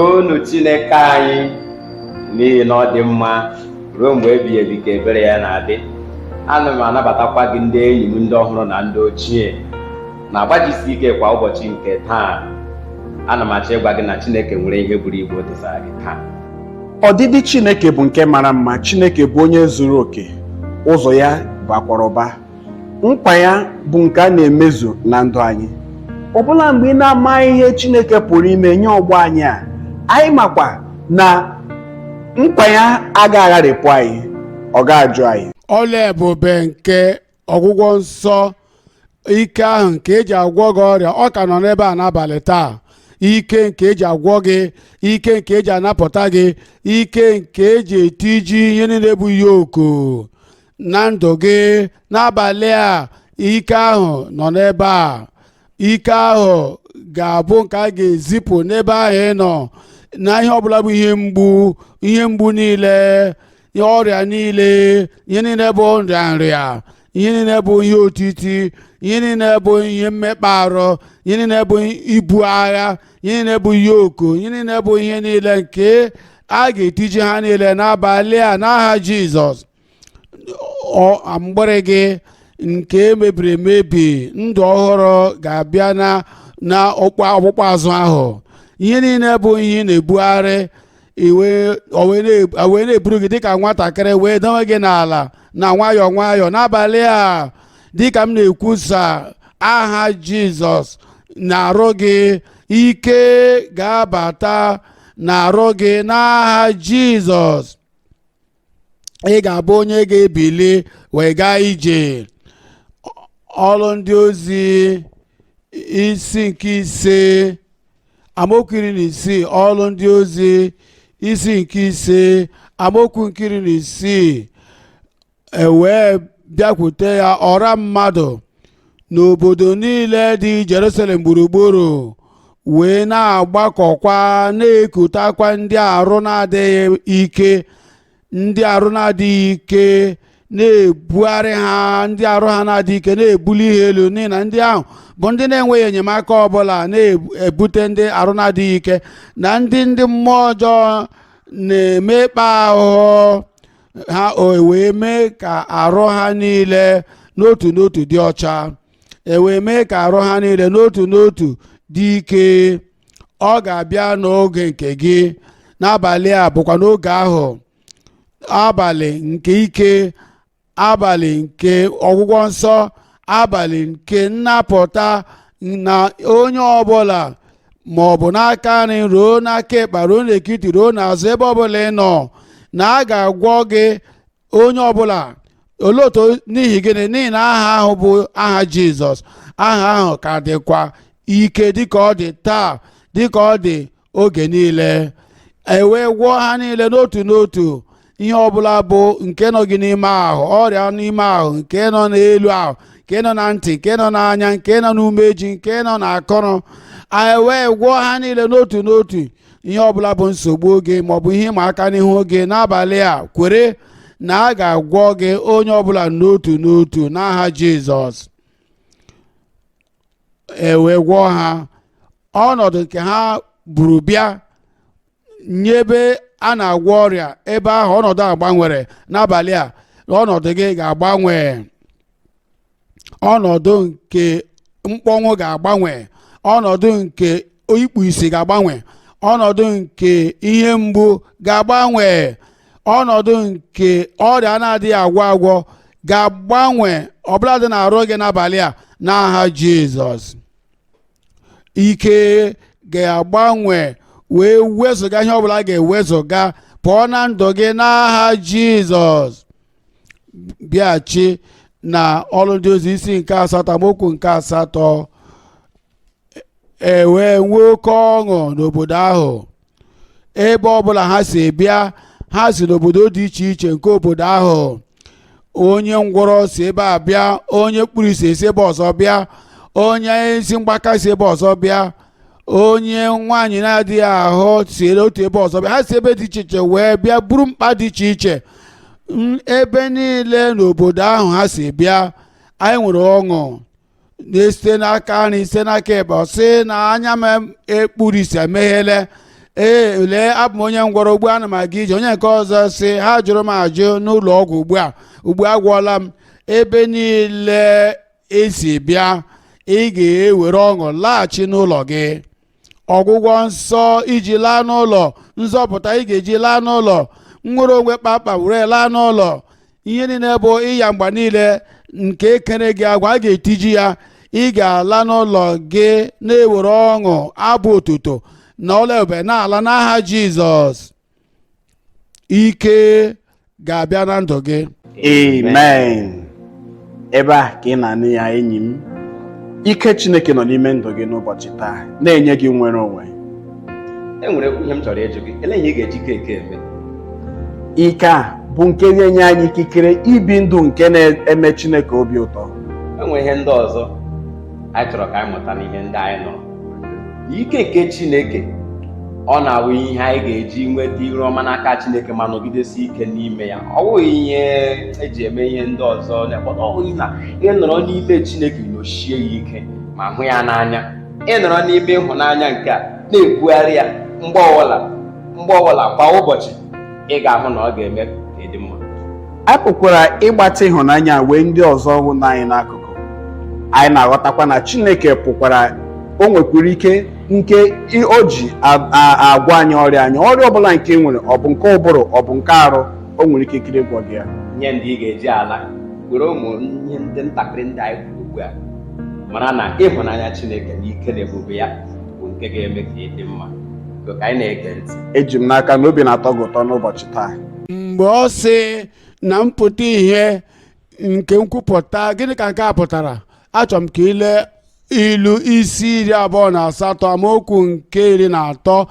Toonu Chineke anyị, n'ihi na ọ dị mma, ruo mgbe ebighị ebi ka ebere ya na-adị. Ana m anabatakwa gị, ndị enyi m, ndị ọhụrụ na ndị ochie na-agbajisi ike kwa ụbọchị nke taa. Ana m achọ ịgwa gị na Chineke nwere ihe buru ibu o desara gị taa. Ọdịdị Chineke bụ nke mara mma. Chineke bụ onye zuru oke, ụzọ ya bụ akwarọba, nkwa ya bụ nke a na-emezu na ndụ anyị. Ọbụla mgbe ị na-amaghị ihe Chineke pụrụ ime nye ọgbọ anyị a, anyị makwa na nkwa ya agaghị agharịpụ anyị, ọ ga-ajụ anyị. Ọla ebube nke ọgwụgwọ nsọ, ike ahụ nke eji agwọ gị ọrịa, ọ ka nọ n'ebe a n'abalị taa. Ike nke eji agwọ gị, ike nke eji anapụta gị, ike nke eji etiji ihe niile bụ yoke na ndụ gị n'abalị a, ike ahụ nọ n'ebe a. Ike ahụ ga-abụ nke a ga-ezipụ n'ebe ahụ ị nọ na ihe ọbụla bụ ihe mgbu, ihe mgbu niile, ọrịa niile, ihe niile bụ nrịanrịa, ihe niile bụ ihe otiti, ihe niile bụ ihe mmekpa arụ, ihe niile bụ ibu agha, ihe niile bụ yoke, ihe niile bụ ihe niile nke a ga-etiji ha niile n'abalị a n'aha Jizọs. Mgbịrị gị nke mebiri emebi, ndụ ọhụrụ ga-abịa na ọkpụkpụ azụ ahụ. Ihe niile bụ ihe ị na-ebugharị, wee na-eburu gị dịka nwatakịrị wee dowe gị n'ala na nwayọọ nwayọọ n'abalị a, dịka m na-ekwusa aha Jizọs na-arụ gị, ike ga-abata na-arụ gị n'aha Jizọs. Ị ga-abụ onye ga-ebili wee gaa ije. Ọrụ Ndị Ozi isi nke 5, amaokwu 16. Ọrụ Ndị Ozi isi nke 5, amaokwu nke 16. E wee bịakwute ya ọra mmadụ n'obodo niile dị Jerusalem gburugburu, wee na-agbakọkwa, na-ekutakwa ndị arụ na-adịghị ike, ndị arụ na-adịghị ike, na-ebugharị ha, ndị arụ ha na-adịghị ike, na-ebuli ha elu, n'ihi na ndị ahụ bụ ndị na-enweghị enyemaka ọbụla, na-ebute ndị arụ na-adịghị ike na ndị mmụọ ọjọọ na-emekpa ahụhụ ha, o wee mee ka arụ ha niile n'otu n'otu dị ọcha, e wee mee ka arụ ha niile n'otu n'otu dị ike. Ọ ga-abịa n'oge nke gị n'abalị a, bụkwa n'oge ahụ, abalị nke ike, abalị nke ọgwụgwọ nsọ, abalị nke nnapụta, na onye ọbụla, ma ọ bụ n'aka nri ruo n'aka ịkpa, ruo n'etiti, ruo n'azụ, ebe ọbụla ị nọ, na a ga-agwọ gị, onye ọbụla. Olee otu? N'ihi gịnị? N'ihi na aha ahụ bụ aha Jizọs. Aha ahụ ka dịkwa ike dịka ọ dị taa, dịka ọ dị oge niile. E wee gwọọ ha niile n'otu n'otu. Ihe ọbụla bụ nke nọ gị n'ime ahụ, ọrịa n'ime ahụ, nke nọ n'elu ahụ, nke nọ na ntị, nke nọ n'anya, nke nọ n'umeji, nke nọ n'akụrụ, e wee gwọọ ha niile n'otu n'otu. Ihe ọbụla bụ nsogbu gị maọbụ ihe ịma aka n'ihu gị n'abalị a, kwere na a ga-agwọ gị, onye ọbụla n'otu n'otu, n'aha Jizọs. E wee gwọọ ha. Ọnọdụ nke ha buru bịa nyebe a na-agwọ ọrịa ebe ahụ, ọnọdụ a gbanwere. N'abalị a, ọnọdụ gị ga-agbanwe. Ọnọdụ nke mkpọnwụ ga-agbanwe. Ọnọdụ nke ikpu isi ga-agbanwe. Ọnọdụ nke ihe mgbu ga-agbanwe. Ọnọdụ nke ọrịa na-adịghị agwọ agwọ ga-agbanwe, ọbụladị na-arụ gị n'abalị a, n'aha Jizọs. Ike ga-agbanwe wee wezụga ihe ọbụla ga-ewezụga pụọ na ndụ gị n'aha Jizọs. Bịaghachi na Ọrụ Ndị Ozi isi nke 8, amaokwu nke 8. E wee nwee oke ọṅụ n'obodo ahụ. Ebe ọbụla ha si bịa, ha si n'obodo dị iche iche nke obodo ahụ. Onye ngwọrọ si ebe a bịa, onye kpuru isi esi ebe ọzọ bịa, onye isi mgbaka si ebe ọzọ bịa, onye nwaanyị na-adịghị ahụ si otu ebe ọzọ bịa. Ha si ebe dị iche iche wee bịa buru mkpa dị iche iche. Ebe niile n'obodo ahụ ha si bịa, anyị nwere ọṅụ na-esite n'aka nri, site n'aka ekpe. Ọ sị na anya m ekpuru isi emeghele. Ee, lee, abụ m onye ngwọrọ, ugbu a ana m aga ije. Onye nke ọzọ sị, ha jụrụ m ajụ n'ụlọ ọgwụ, ugbu a ugbu a agwọọla m. Ebe niile esi bịa, ị ga-ewere ọṅụ laghachi n'ụlọ gị. Ọgwụgwọ nsọ iji laa n'ụlọ, nzọpụta ị ga-eji laa n'ụlọ, nnwere onwe kpamkpam were laa n'ụlọ. Ihe niile bụ ịya mgba niile nke kere gị agwa, a ga-etiji ya. Ị ga-ala n'ụlọ gị na-ewere ọṅụ, abụ otuto na ọla ebube na-ala n'aha Jizọs. Ike ga-abịa na ndụ gị. Amen. Ebe a ka ị na-anụ ya, enyi m, ike Chineke nọ n'ime ndụ gị n'ụbọchị taa na-enye gị nnwere onwe. E nwere ihe m chọrọ ịjụ gị. Elee ihe ị ga-eji ike eke eme? Ike a bụ nke na-enye anyị ikikere ibi ndụ nke na-eme Chineke obi ụtọ. E nwere ihe ndị ọzọ anyị chọrọ ka anyị mụta n'ihe ndị anyị nụrụ. Ike nke Chineke, ọ na-awụ ihe anyị ga-eji nweta iru ọma n'aka Chineke ma nọgidesi ike n'ime ya. Ọ bụghị ihe eji eme ihe ndị ọzọ na-ekpọta. Ọ bụghị na ị nọrọ n'ime Chineke, nochie ya ike ma hụ ya n'anya. Ị nọrọ n'ime ịhụnanya nke a, na-ebugharị ya mgbe ọbụla, mgbe ọbụla, kwa ụbọchị, ị ga-ahụ na ọ ga-eme ka ị dị mma. A pụkwara ịgbatị ịhụnanya wee ndị ọzọ hụ anyị n'akụkụ anyị, na-aghọtakwa na Chineke pụkwara, o nwekwara ike nke o ji agwọ anyị ọrịa anyị, ọrịa ọbụla nke nwere, ọ bụ nke ụbụrụ, ọ bụ nke arụ, o nwere ike ikiri ịgwọ gị ya. Nye ndị ị ga-eji ala were ụmụ ihe ndị ntakịrị ndị anyị kwuru ugbu a, mara na ịhụnanya Chineke na ike na ebube ya bụ nke ga-eme ka ị dị mma. Ka anyị na-ege ntị. Eji m n'aka na obi na-atọ gị ụtọ n'ụbọchị taa. Mgbe ọ sị na mpụta ihe nke nkwupụta, gịnị ka nke a pụtara? Achọrọ m ka ile Ilu isi 28, amaokwu nke 13.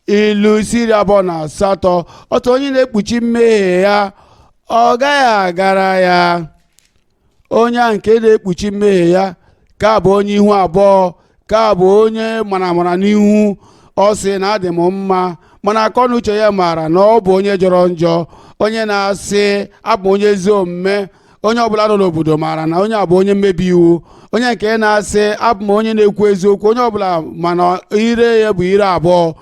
Ilu isi 28: otu onye na-ekpuchi mmehie ya, ọ gaghị agara ya. Onye a nke na-ekpuchi mmehie ya ka bụ onye ihu abụọ, ka bụ onye mara amara n'ihu. Ọ sị na adị m mma, mana akọ na uche ya maara na ọ bụ onye jọrọ njọ. Onye na-asị abụ onye ezi omume, onye ọbụla nọ n'obodo maara na onye a bụ onye mmebi iwu. Onye nke na-asị abụ m onye na-ekwu eziokwu, onye ọbụla mana ire ya bụ ire abụọ.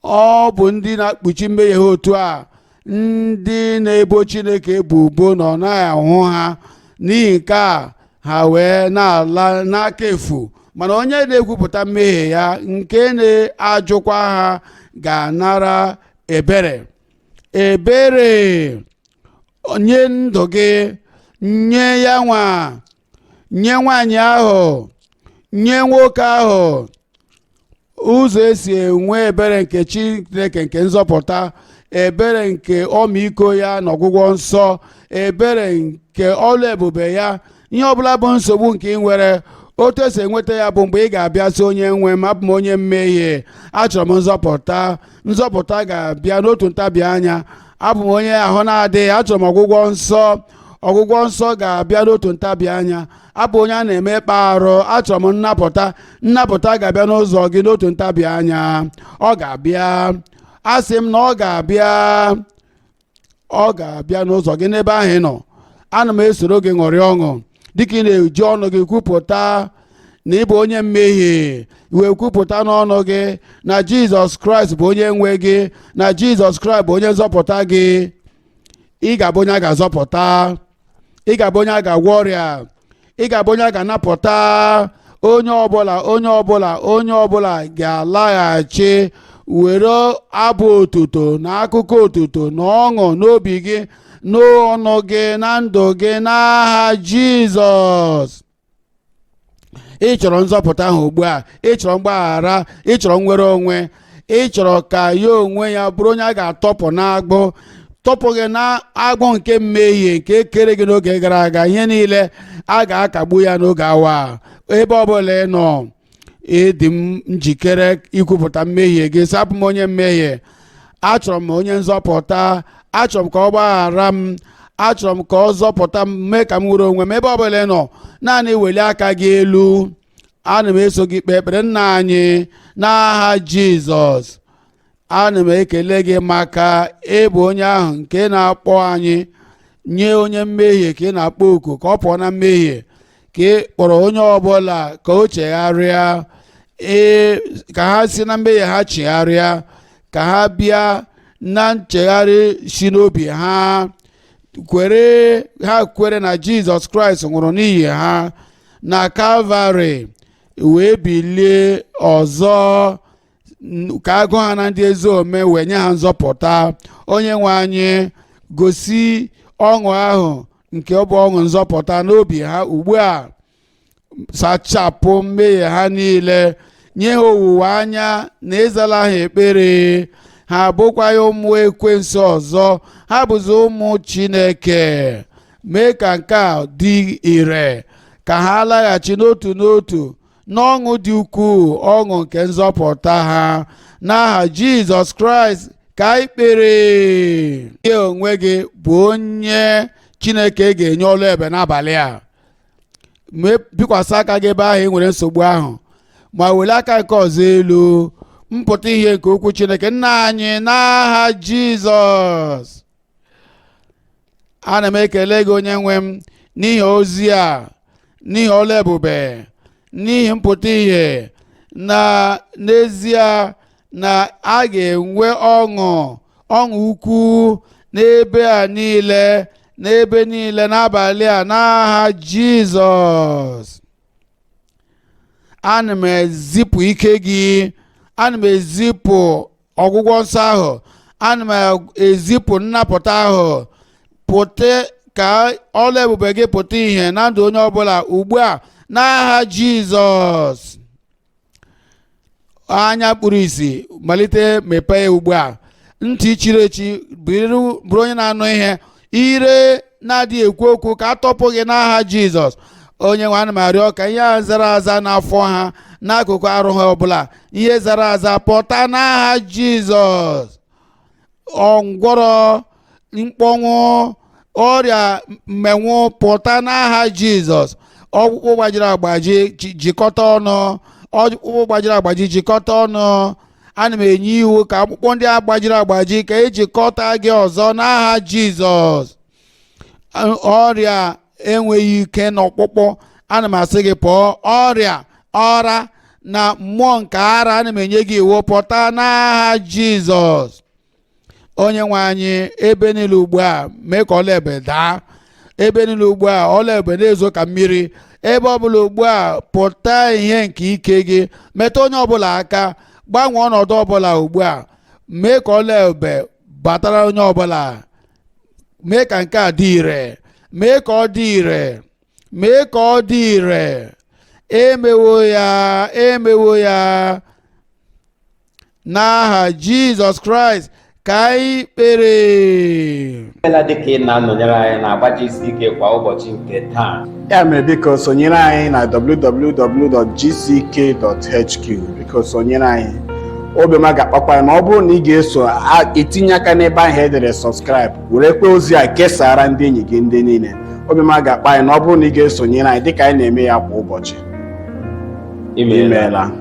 Ọ bụ ndị na-akpuchi mmehie ha otu a, ndị na-ebo Chineke ebubo na ọ naghị ahụ ha. N'ihi nke a, ha wee na-ala n'aka efu. Mana onye na-ekwupụta mmehie ya, nke na-ajụkwa ha, ga-anara ebere. Ebere nye ndụ gị, nye ya nwa, nye nwaanyị ahụ, nye nwoke ahụ. Ụzọ esi enwe ebere nke Chineke, nke nzọpụta, ebere nke ọmịiko ya na ọgwụgwọ nsọ, ebere nke ọlụ ebube ya. Ihe ọbụla bụ nsogbu nke ị nwere, otu esi enweta ya bụ mgbe ị ga-abịa sị, "Onye nwe m, abụ m onye mmehie, achọrọ m nzọpụta." Nzọpụta ga-abịa n'otu ntabi anya. Abụ m onye ahụ na-adịghị, achọrọ m ọgwụgwọ nsọ. Ọgwụgwọ nsọ ga-abịa n'otu ntabi anya. Abụ onye a na-emekpa arụ, achọrọ m nnapụta. Nnapụta ga-abịa n'ụzọ gị n'otu ntabi anya. Ọ ga-abịa, asị m na ọ ga-abịa, ọ ga-abịa n'ụzọ gị n'ebe ahụ ị nọ. Ana m esoro gị ṅụrịa ọṅụ dịka ị na-eji ọnụ gị kwupụta na ị bụ onye mmehie, wee kwupụta n'ọnụ gị na Jizọs Kraịst bụ onye nwe gị, na Jizọs Kraịst bụ onye nzọpụta gị. Ị ga-abụ onye a ga-azọpụta, ị ga-abụ onye a ga-agwọ ọrịa, ị ga-abụ onye a ga-anapụta. Onye ọbụla, onye ọbụla, onye ọbụla ga-alaghachi were abụ otuto na akụkọ otuto na ọṅụ n'obi gị, n'ọnụ gị, na ndụ gị, n'aha Jizọs. Ị chọrọ nzọpụta ahụ ugbu a, ị chọrọ mgbaghara, ị chọrọ nnwere onwe, ị chọrọ ka ya onwe ya bụrụ onye a ga-atọpụ n'agbụ, tọpụ gị n'agbụ nke mmehie nke kere gị n'oge gara aga. Ihe niile a ga-akagbu ya n'oge awa a. Ebe ọbụla ị nọ, ịdị m njikere ikwupụta mmehie gị, sapụ m onye mmehie, achọrọ m onye nzọpụta, achọrọ m ka ọ gbaghara m, achọrọ m ka ọ zọpụta m, mee ka m nwere onwe m. Ebe ọbụla ị nọ, naanị welie aka gị elu, ana m eso gị kpee ekpere. Nna anyị, n'aha Jizọs, ana m ekele gị maka ịbụ onye ahụ nke na-akpọ anyị. Nye onye mmehie ka ị na-akpọ oku ka ọ pụọ na mmehie, ka ị kpọrọ onye ọbụla ka o chegharịa, ee, ka ha si na mmehie ha chegharịa. Ka ha bịa na nchegharị si n'obi ha kwere ha kwere na Jizọs Kraịst nwụrụ n'ihi ha na Kalvarị wee bilie ọzọ ka a gụọ ha na ndị ezi omume wee nye ha nzọpụta. Onye nwe anyị, gosi ọṅụ ahụ nke ọ bụ ọṅụ nzọpụta n'obi ha ugbu a. Sachapụ mmehie ha niile, nye ha owuwe anya na ị zala ha ekpere. Ha abụkwaghị ụmụ ekwensu ọzọ, ha bụzi ụmụ Chineke. Mee ka nke a dị ire, ka ha laghachi n'otu n'otu n'ọṅụ dị ukwuu, ọṅụ nke nzọpụta ha. N'aha Jizọs Kraịst ka anyị kpere. Gị onwe gị bụ onye Chineke ga-enye ọlụ ebube n'abalị a. Bikwasị aka gị ebe ahụ ị nwere nsogbu ahụ, ma were aka nke ọzọ elu. Mpụta ihe nke okwu Chineke nna anyị, n'aha Jizọs, ana m ekele gị, onye nwe m, n'ihi ozi a, n'ihi ọlụ ebube, n'ihi mpụta ihe na n'ezie na a ga-enwe ọṅụ, ọṅụ ukwu n'ebe a niile, n'ebe niile n'abalị a, n'aha Jizọs. Ana m ezipụ ike gị, ana m ezipụ ọgwụgwọ nsọ ahụ, ana m ezipụ nnapụta ahụ. Pụta ka ọlụ ebube gị pụta ìhè na ndụ onye ọbụla ugbu a, n'aha Jizọs. Anya kpuru isi, malite mepee ugbu a. Ntị chiri echi, bụrụ onye na-anụ ihe. Ire na-adịghị ekwu okwu, ka a tọpụ gị n'aha Jizọs. Onye nwe, ana m arịọ ka ihe a zara aza n'afọ ha, n'akụkụ arụ ha ọbụla, ihe zara aza pụta n'aha Jizọs. Ngwọrọ, mkpọnwụ, ọrịa mmenwụ, pụta n'aha Jizọs. Ọkpụkpụ gbajiri agbaji, jikọta ọnụ. Ọkpụkpụ gbajiri agbaji, jikọta ọnụ. Ana m enye iwu ka ọkpụkpụ ndị a gbajiri agbaji ka ejikọta gị ọzọ n'aha Jizọs. Ọrịa enweghị ike n'ọkpụkpụ, ana m asị gị pụọ. Ọrịa ọra na mmụọ nke ara, ana m enye gị iwu, pụta n'aha Jizọs. Onye nwe anyị, ebe niile ugbu a, mee ka ọla ebube daa ebe niile ugbu a. Ọla ebube na-ezo ka mmiri ebe ọbụla ugbu a. Pụta ihe nke ike gị, metụ onye ọbụla aka, gbanwee ọnọdụ ọbụla ugbu a. Mee ka ọla ebube batara onye ọbụla. Mee ka nke a dị ire, mee ka ọ dị ire, mee ka ọ dị ire. Emewo ya, emewo ya. N'aha Jizọs Kraịst ka anyị kpere. Emeela dịka ị na-anọnyere anyị na-agba GCK kwa ụbọchị nke taa. Ya mere, biko sonyere anyị na www.gck.hq. Biko sonyere anyị. Obiọma ga-akpakwa anyị ma ọ bụrụ na ị ga-eso etinye aka n'ebe ahụ edere subscribe, were kwe ozi a kesara ndị enyi gị ndị niile. Obiọma ga-akpa anyị na ọ bụrụ na ị ga-esonyere anyị dịka anyị na-eme ya kwa ụbọchị. Imeela. Imeela.